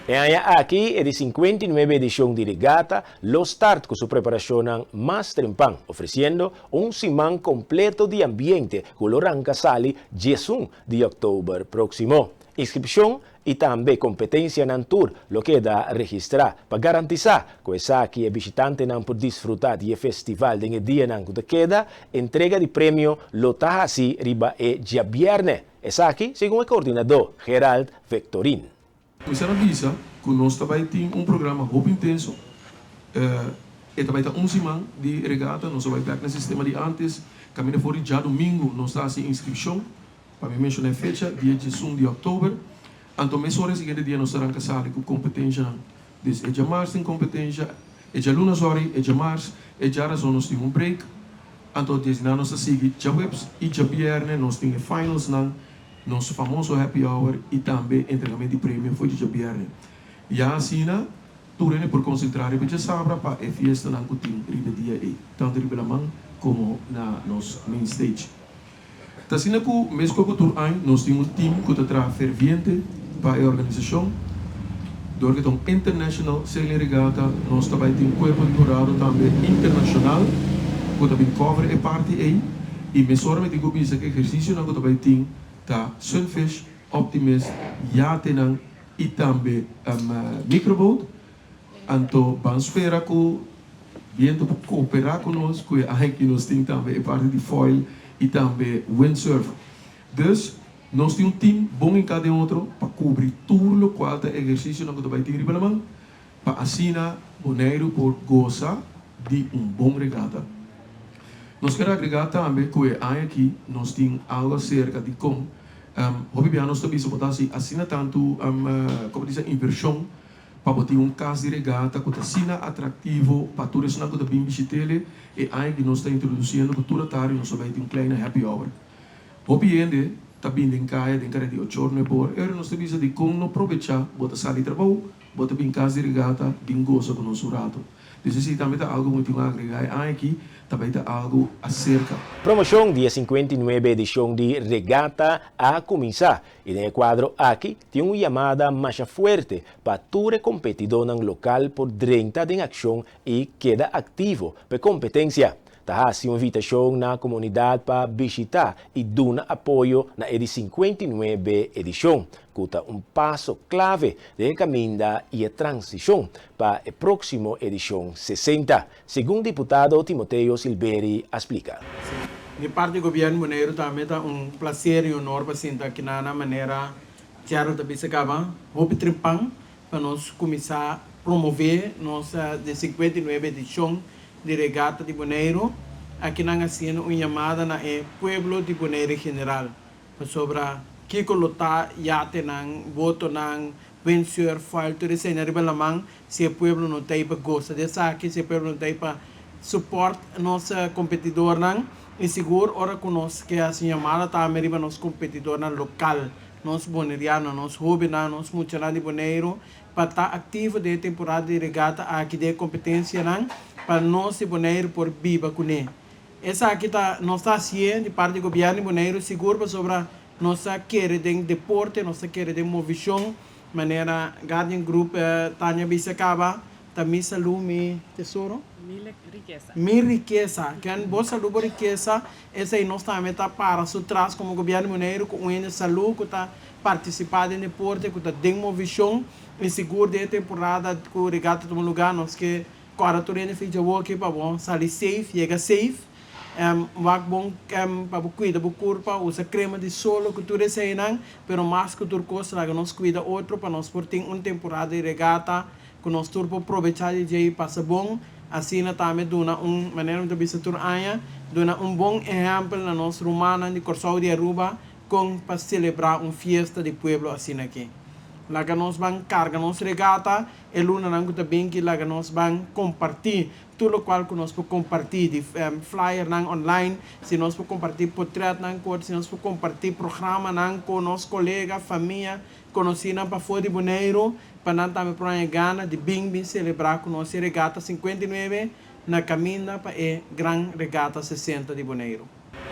E aña aki e di 59 edishon di Regata lo start ku su preparashonnan mas trempan, ofresiendo un siman kompleto di ambiente ku lo ranka sali 11 di òktober próksimo. Inskripshon i tambe kompetensianan tur lo keda registrá pa garantisá ku esaki e bishitantenan por disfrutá di e festival den e dianan ku ta keda. Entrega di premio lo ta hasi riba e djabièrnè. Esaki segun e koordinadó Gerald Victorin. Kuminsá na bisa ku nos ta bai tin un programa hopi intenso. E ta bai ta un siman di regata, nos a bai bèk na e sistema di ántes. Kaminda for di djadumingu nos ta hasi inskripshon. Pa mi menshoná e fecha, dia 11 di òktober. Anto mesora e siguiente dia nos ta ranka sali ku kompetenshanan. Dus e djamars tin kompetensha, e djaluna sòri, e djamars, e djarason nos tin un break. Anto desna nos ta sigui djaweps i djabièrnè nos tin e finalsnan, nos famoso happy hour i tambe entregament di premio for di djabièrnè. Ya asina tur hende por konsentrá riba djasabra pa e fiestanan ku tin riba e dia ei, tantu riba laman komo na nos main stage. Ta asina ku meskos ku tur aña nos tin un team ku ta traha ferviente pa e organisashon. Dor ku ta un International Sailing Regatta nos ta bai tin un kuerpo di hurado tambe internashonal ku ta bin cover e parti ei i mesora mi tin ku bisa ku ehersisionan ku ta bai tin ta Sunfish, Optimist, yatenan i tambe microboat. Anto ban spera ku bientu por kooperá ku nos ku e aña aki nos tin tambe e parti di foil i tambe windsurf. Dus nos tin un team bon hinká den otro pa kubri tur lokual ta ehersisionan ku ta bai tin riba laman pa asina Boneiru por gosa di un bon regata. Nos ker agregá tambe ku e aña aki nos tin algu aserka di kon hopi bia nos ta bisa bo ta hasi asina tantu komo ta bisa invershon Pa bo tin un kas di regata ku ta asina atraktivo pa tur esnan ku ta bin bishit'ele, e aña ki nos ta introdusiendo ku tur atardi nos ta bai tin un kleine happy hour. Hopi hende ta bin den kaya den kare di ochor nuebor, e ora nos ta bisa dikon no probechá, bo ta sali trabou, bo ta bin kas di regata, bin gosa ku nos un rato. Dus esei tambe ta algu ku mi tin ku agregá e aña aki, ta bai ta algu aserka. Promoshon di e 59 edishon di Regata a kuminsá i den e kuadro aki tin un yamada masha fuerte pa tur e kompetidónan lokal por drenta den akshon i keda aktivo pa e kompetensia. Ta hasi un invitashon na komunidat pa bishitá i duna apoyo na e di 59 edishon, ku ta un paso klave den e kaminda i e transishon pa e próksimo edishon 60, segun diputado Timoteo Silberi a splika. Di parti Gobièrnu Boneiru tambe ta un plaser i honor pa sinta akinan na manera Gerald ta bisa kaba hopi trempan pa nos kuminsá promové nos di 59 edishon di Regata di Boneiru. Akinan hasiendo un yamada na e pueblo di Boneiru en general pasobra kiko lo ta yatenan, botonan, windsurf, foil tur esei riba laman si e pueblo no ta ei pa gosa di esaki, si e pueblo no ta ei pa support nos kompetidornan i sigur ora ku nos ke hasi yamada tambe riba nos kompetidornan lokal, nos boneriano, nos hóbennan, nos muchanan di Boneiru pa ta aktivo den e temporada di regata aki den e kompetensianan pa nos di Boneiru por biba kuné. Esaki ta nos ta hasié di parti di gobièrnu di Boneiru sigur pasobra nos ta kere den deporte, nos ta kere den movishon manera Guardian Group Tania bisa kaba ta mi salú mi tesoro. Mi rikesa. Mi rikesa. Ken bo salú bo rikesa, esei nos tambe ta para su tras komo gobièrnu di Boneiru ku un hende salú ku ta partisipá den deporte, ku ta den movishon i sigur den e temporada ku regata tuma lugá nos ke kòrda tur hende fija woki pa bo sali safe, yega safe, wak bon pa bo kuida bo kurpa, usa krema di solo ku tur eseinan, pero mas ku tur kos laga nos kuida otro pa nos por tin un temporada di regata ku nos tur por probechá di dje i pasa bon, asina tambe duna un, manera mi ta bisa tur aña, duna un bon ehèmpel na nos rumannan di Kòrsou di Aruba kon pa selebrá un fiesta di pueblo asina aki. Laga nos ban karga nos regata e lunanan ku ta bin ki laga nos ban kompartí tur lokual ku nos por kompartí di flyernan online, si nos por kompartí potrètnan ku otro, si nos por kompartí programanan ku nos kolega, famia, Konosínan pafó di Boneiru pa nan tambe por haña gana di bin bin selebrá ku nos e Regata 59 na kaminda pa e Gran Regata 60 di Boneiru.